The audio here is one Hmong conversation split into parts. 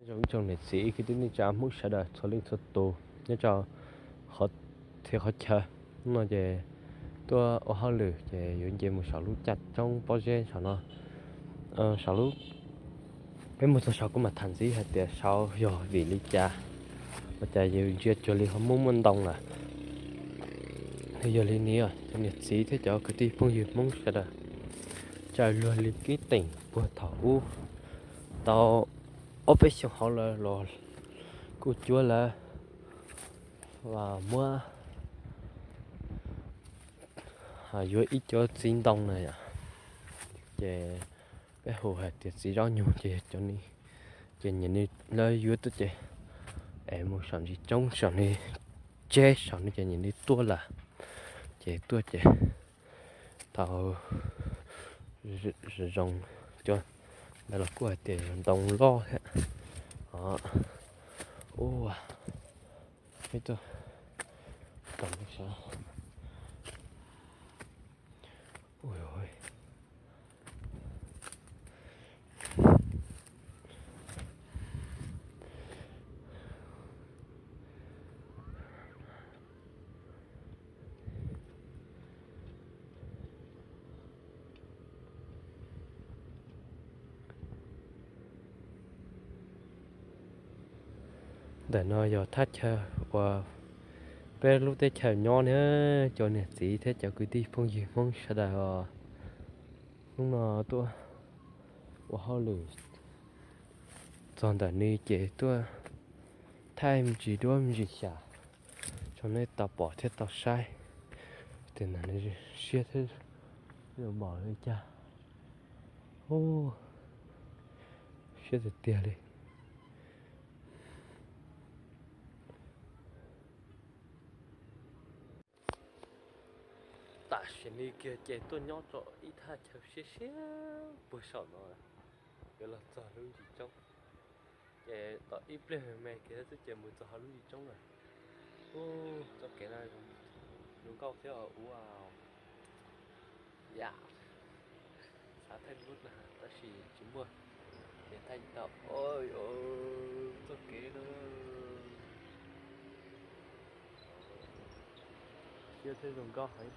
Zoo ib tsoom niam txiv kwv tij neej tsa Hmoob sawv daws txhua leej txhua tus nyob rau qhov txhia qhov chaw. Hnub no ces tuaj ua hauj lwm ces yuav nce mus saum lub caj roob pob zeb saum no. Saum lub, peb mus txog saum kuv mam tham ntxiv hais tias saum yog vim li cas, ua cas yus ntsia cuag li ho muaj muaj ntoo lawm. Yog li ntawd cov niam txiv thiab cov kwv tij phooj ywg Hmoob sawv daws, raws luag li keeb kwm puag thaum ub tau ob peb xyoos hauv lawm los kuj cuab lawm, muab yuav ib cuab txiv ntoo na yom, ces peb hu hais tias txiv zaub nyug ces cov ni, ces nyias li lawv yuav tuaj ces es mus saum ntsis roob saum ni, tseb saum no ces nyias li tuaj lawm, ces tuaj ces tau zoo, cov ntawd los kuj hais tias ntoo loj thiab. Ua, peb tuaj tom no sav. Ntawm no yog thaj chaw uas peb lub teb chaws nyob na, cov niam txiv thiab cov kwv tij phooj ywg Hmoob sawv daws os. Hnub no tuaj ua hauj lwm txog ntawm no ces tuaj thaij me ntsis duab me ntsis xyam rau nej tau pom thiab tau saib tias ntawm no siab thiab zoo npaum li cas. Siab tiag tiag li. Tam sim no kiag ces tuaj nyob rau ib thaj chaw siab siab puag saum no, yuav los txog lub ntsis roob. Ces tom ib pliag me kiag xwb ces mus txog hauv lub ntsis roob lawm. Ub, txoj kev no zoo nkauj thiab ua, ya, xav thaij duab na tab sis tsis muaj, ces thaij tsis tau. Txoj kev no siab thiab zoo nkauj heev.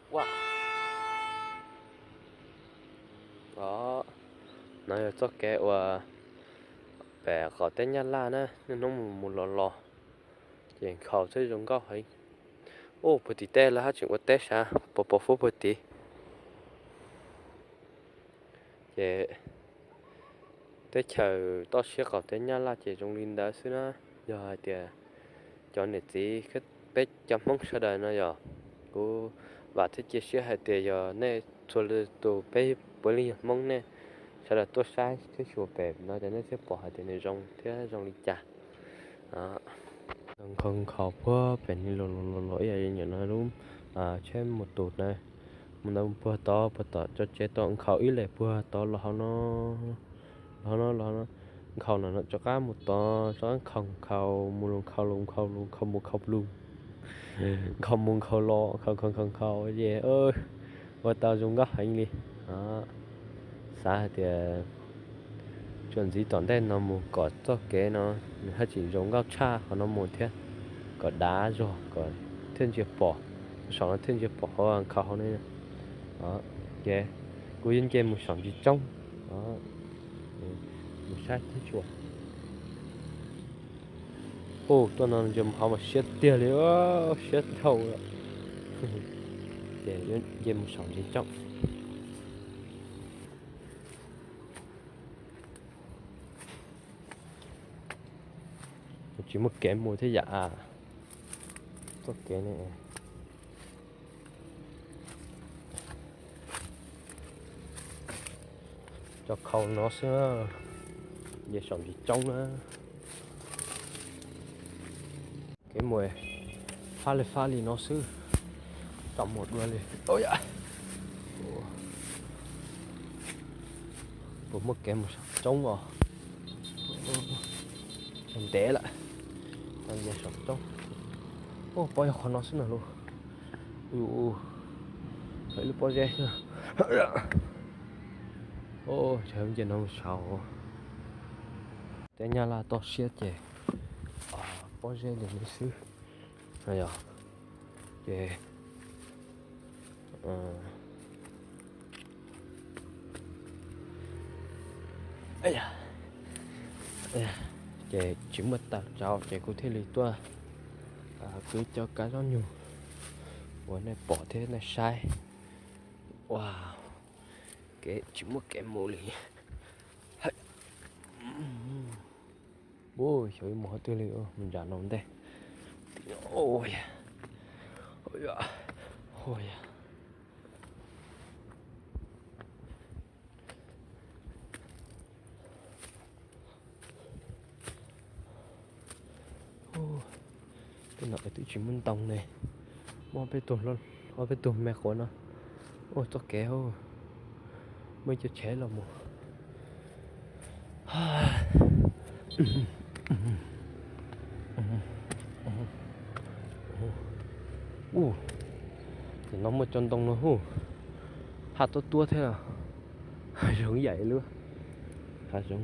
Ua, no yog txoj kev uas pem qaum teb Nyab Laj na, niaj hnub mus mus los los, ces nkhaus thiab zoo nkauj heev. Ub, puag tim tej lawv haj tseem ua teb sav, pos pos fuab puag tim. Ces teb chaws toj siab qaum teb Nyab Laj ces zoo li ntawd xwb na. Yog hais tias cov niam txiv peb cov Hmoob sawv daws no yog, kuv vam thiab cia siab hais tias yog nej txhua leej txhua tus peb puav leej yog Hmoob, nej sawv daws tuaj saib thiab xyuas pem no ces nej thiaj pom hais tias nws zoo thiab zoo li cas. Nkhaus nkhaus puag pem no los los los ib yam li nim no lub tsheb mus tus na, mus ntawd puag tod puag tom tso tsev tod, nkhaus ib lem puag tod los hauv no, los hauv no, los hauv no, nkhaus no no rov qab mus tod rov qab nkhaus nkhaus mus los nkhaus los nkhaus los nkhaus mus nkhaus los, nkhaus mus nkhaus los nkhaus nkhaus nkhaus nkhaus ces ua tau zoo nkauj heev li. Xav hais tias tsuas ntxiv tom ntej no mus kom txoj kev no nws haj tseem zoo nkauj tshaj qhov no mus thiab, kom dav zog kom thiaj ntsia pom, saum no thiaj ntsia pom qhov nkhaus hauv no. Ces kuv yuav nce mus saum ntsis roob, mus saib thiab xyuas. Ub, tuaj no ntsia mus hauv mas siab tiag li, siab dhau lawm. Ces yuav nce mus saum ntsis roob. Tsis muaj kev mus thiab yam, txoj kev ne. Cov khau no xwb, nce saum ntsis roob na. Kev mus fab li fab li no xwb, tsis mus dua li. Puas muaj kev mus saum roob os? Ntev lawm, nce saum roob. Ub, pob yog qhov no xwb na lus. Ub, ib lub pob zeb xwb. Ub, nce no mus saud. Teb Nyab Laj toj siab ces pob zeb li no xwb. Yog ces ces tsis muaj tawm tsau ces kuv thiaj li tuaj kwv cov kab zaub nyug uas nej pom thiab nej saib. Ua, kev tsis muaj kev mus li. Xyov mus qhov twg li, mus nram no ntej. Tej no twb tsis muaj ntoo ne, muaj ob peb tug me quav no. Ua txoj kev, muaj ib co tsheb los mus. Ua, ces no muaj cov ntoo no hu, haj tuab tuab thiab, hav zoov yaim lub, hav zoov.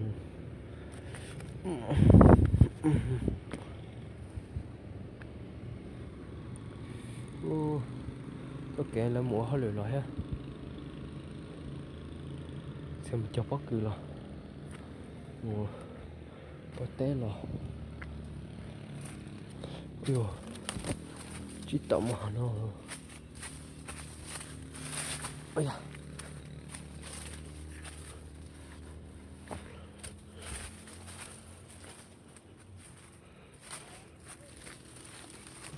Txoj kev lawv mus ua hauj lwm los thiab, txhia mus cog pob kws los, mus ua teb los. Yog tsis tau mus hov no.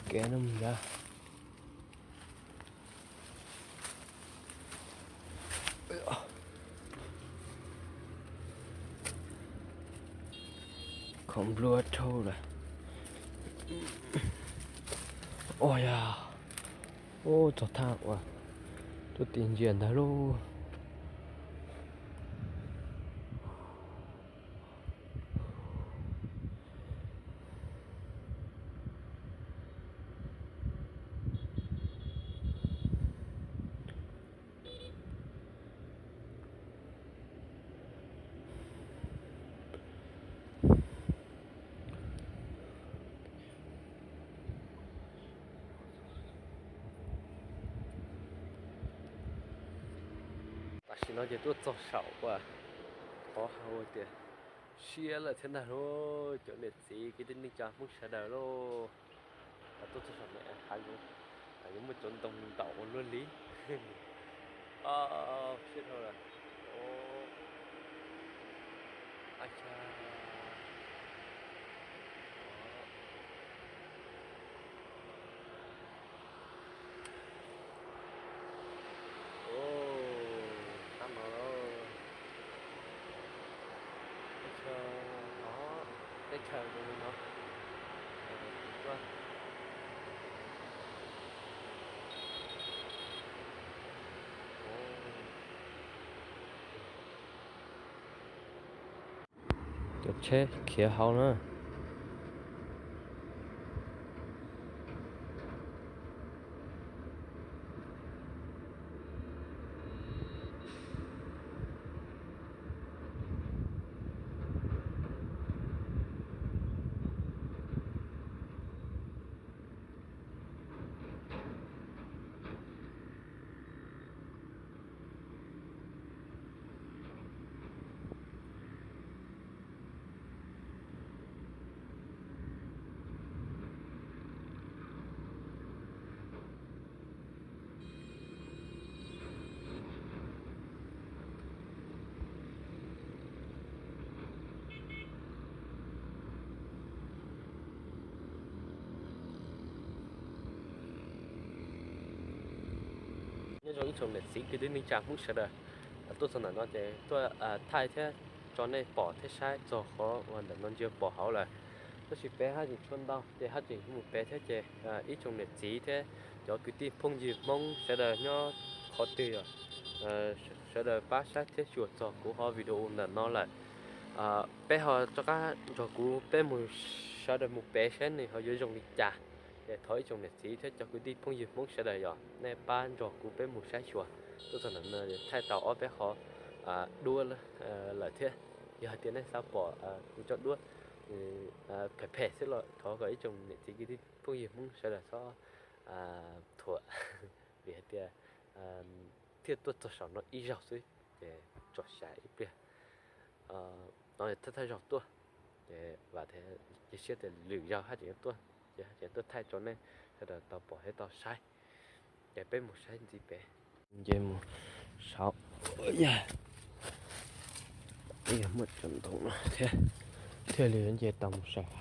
Kev no mus ntag. Khoom nplua dhau lawm. Ua yog, ua txog thaj uas tuaj ti ntsia ntawd lauj. Tam sim no ces tuaj txog saum uas qhov hais tias siab lawm thiab ntag lauj, cov niam txiv kwv tij neej tsa Hmoob sawv daws lauj. Tuaj txog saum ne, hav zoov, hav zoov muaj cov ntoo ntaum ua luaj li. Siab dhau lawm. Tab no lauj, teb chaws, teb chaws zoo li no. Cov tsheb khiav hauv na. Nyob zoo ib tsoom niam txiv kwv tij neej tsa Hmoob sawv daws, tuaj txog ntawm no ces tuaj thaij thiab tso nej pom thiab saib txog qhov uas ntawm no ntsia pom hauv lawm. Tab sis peb haj tseem tshuav ntau ces haj tseem mus pem thiab ces ib tsoom niam txiv thiab cov kwv tij phooj ywg Hmoob sawv daws nyob qhov twg os, sawv daws pab saib thiab xyuas txog kuv qhov video ntawm no lawm. Peb ho rov qab nrog kuv peb mus sawv daws mus pem saib nws ho yuav zoo li cas. Es thov ib tsoom niam txiv thiab cov kwv tij phooj ywg Hmoob sawv daws yog nej pab nrog kuv peb mus saib xyuas. Tuaj txog ntawm no thaij tau ob peb qhov duab lawm thiab. Yog hais tias nej xav pom kuv cov duab phem phem xwb los thov kom ib tsoom niam txiv kwv tij phooj ywg Hmoob sawv daws txhob thuam, vim hais tias thiaj tuaj txog saum no ib zaug xwb, ces tsom xyas ib pliag no thawj thawj zaug tuaj, ces vam thiab cia siab tias lwm zaug haj tseem yuav tuaj, ces haj tseem tuaj thaij rau nej sawv daws tau pom thiab tau saib. Ces peb mus saib ntxiv pem, nce mus saud, yog muaj cov ntoo no thiab, thiaj li nce tau mus saud.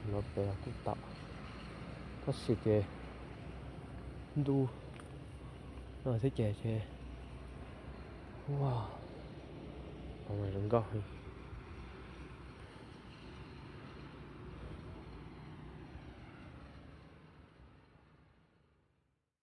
No pem kuj tau, tab sis ces ntuj no thiab ces ces, ua, zoo nkauj.